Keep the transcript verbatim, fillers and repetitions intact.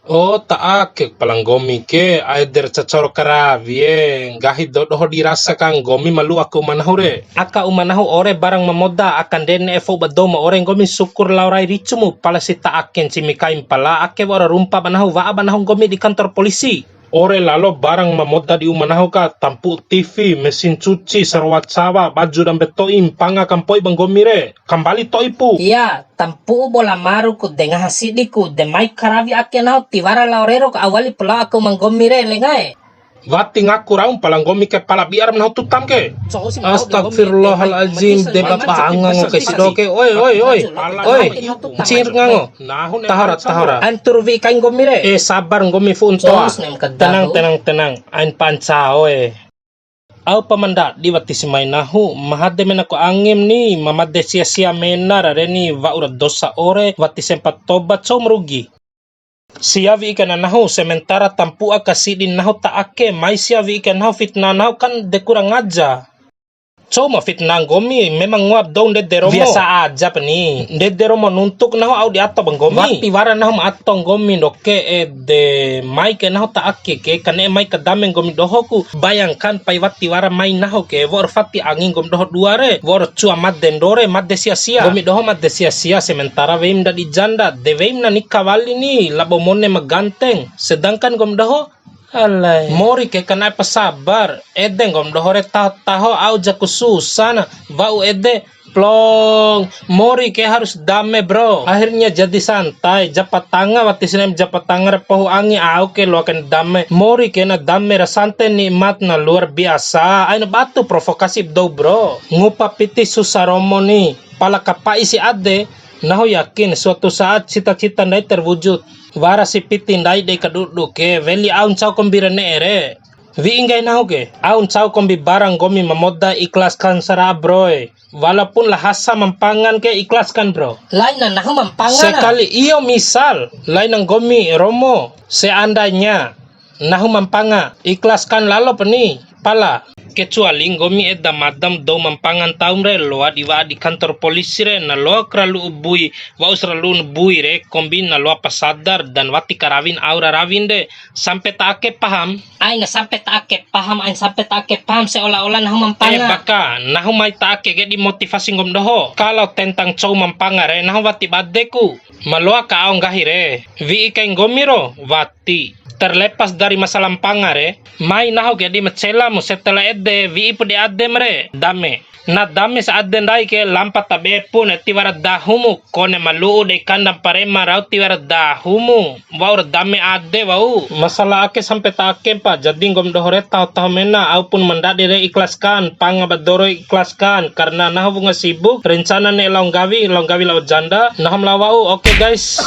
O, ta ake pala nggomi ke, ai ede ra cacoro karawi e, nggahi dou doho di rasa ka nggomi ma lu'u aka uma nahu re. Aka uma nahu ore barang ma moda, aka ndede ne'e fou ba dou ma ore nggomi, syukur lao rai ricu mu, pala si ta ake ncimi kaim pala, ake wa'ura rumpa ba nahu, wa'a ba nahu nggomi di kantor polisi. Ore lalo barang ma moda di uma nahu ka, tampu'u T V, mesin cuci, sarowa cawa, baju dambe to'i, mpanga kampoi ba nggomi re, kambali to'i pu. Iya, tampu'u bola maru ku de ngaha sidi ku, de mai karawi ake nahu tiwara lao rero ka, au wali pu lao aka uma nggomi re, lenga e. Wati ngaku raum pala nggomi ke pala biar ma nahu tutam ke. Astagfirullahalazim, de baba angango ke sido ke. Oi, oi, oi. Oi, ncir ngango. Tahora, tahora. Antur wi'i kai nggomi re. Eh, sabar nggomi fu'un toa. Tenang, tenang, tenang. Ain panca, oi. Au pa ma ndadi wati si mai nahu, ma hade mena ko angim ni, ma made sia-sia mena ra re ni, wa'ura dosa ore, wati sempat tobat, cou ma rugi. Sia wi'i kaina nahu, sementara tampu'a ka sidi nahu ta ake, mai sia wi'i kaina nahu fitnah nahu kan de kurang aja. Cou ma fitnah nggomi, memang ngoa ba dou ndede romo. Biasa aja pa ni. Ndede romo nuntuk nahu au di ato ba nggomi. Wati wara nahu ma ato nggomi ndoke ede, mai ke nahu ta ake ke, kane'e mai kadame nggomi doho ku. Bayangkan pai wati wara mai nahu ke, wa'ur fati angi nggomi doho dua re, wa'ur cua made ndore, made sia-sia. Nggomi doho made sia-sia, sementara weim ndadi janda, de weim na nika wali ni, labo mone ma ganteng. Sedangkan nggomi doho, alai. Mori ke kana'e pa sabar, ede nggomi doho re taho-taho au jaku susah na, wa'u ede, plong. Mori ke harus dame, bro. Akhirnya jadi santai, japa tanga wati si ne'em japa tanga re pahu angi au ke loa kain dame. Mori ke na dame ra santai nikmat na luar biasa, aina batu provokasi ba dou, bro. Ngupa piti susah romo ni, pala kapa'i si ade, nahu yakin suatu saat cita-cita ndai terwujud. Wara si piti ndai dei kadudu ke, weli au ncau kombi ra ne'e re. Wi'i nggahi nahu ke, au ncau kombi barang nggomi ma moda ikhlaskan sara'a, bro e. Walaupun la hasa ma mpangan ke, ikhlaskan, bro. Laina nahu ma mpanga na. Sekali iyo misal, laina nggomi romo, seandainya nahu ma mpanga, ikhlaskan lalo pa ni, pala. Kecuali nggomi eda mada ma dou ma mpanga ntaum re, loa di wa'a di kantor polisi re, na loa ku ra lu'u bui, wa'us ra lu'un bui re, kombi na loa pa sadar dan wati karawin au ra rawin re, sampe ta ake paham. Aina sampe ta ake paham, aina sampe ta ake paham, seolah-olah nahu ma mpanga. Eh, baka, nahu mai ta ake ke di motivasi nggomi doho. Kalau tentang cou ma mpanga re, nahu wati bade ku. Ma loa ka au nggahi re. Wi'i kai nggomi ro, wati. Terlepas dari masalah mpanga re, mai nahu ke di ma cela mu setelah ede, wi'i pu di adem re, dame. Na dame sa ade ndai ke, lampa ta be pu ne tiwara dahumu, kone ma lu'u dei kandang parema rau tiwara dahumu, wa'ur dame ade wa'u. Masalah ake sampe ta ake mpa, jadi nggomi doho re taho-taho mena, au pun ma ndadi re ikhlaskan, panga ba doro ikhlaskan, karena nahu wunga sibuk, rencana ne'e lao nggawi, lao nggawi lao janda, nahu ma lao wa'u, oke guys.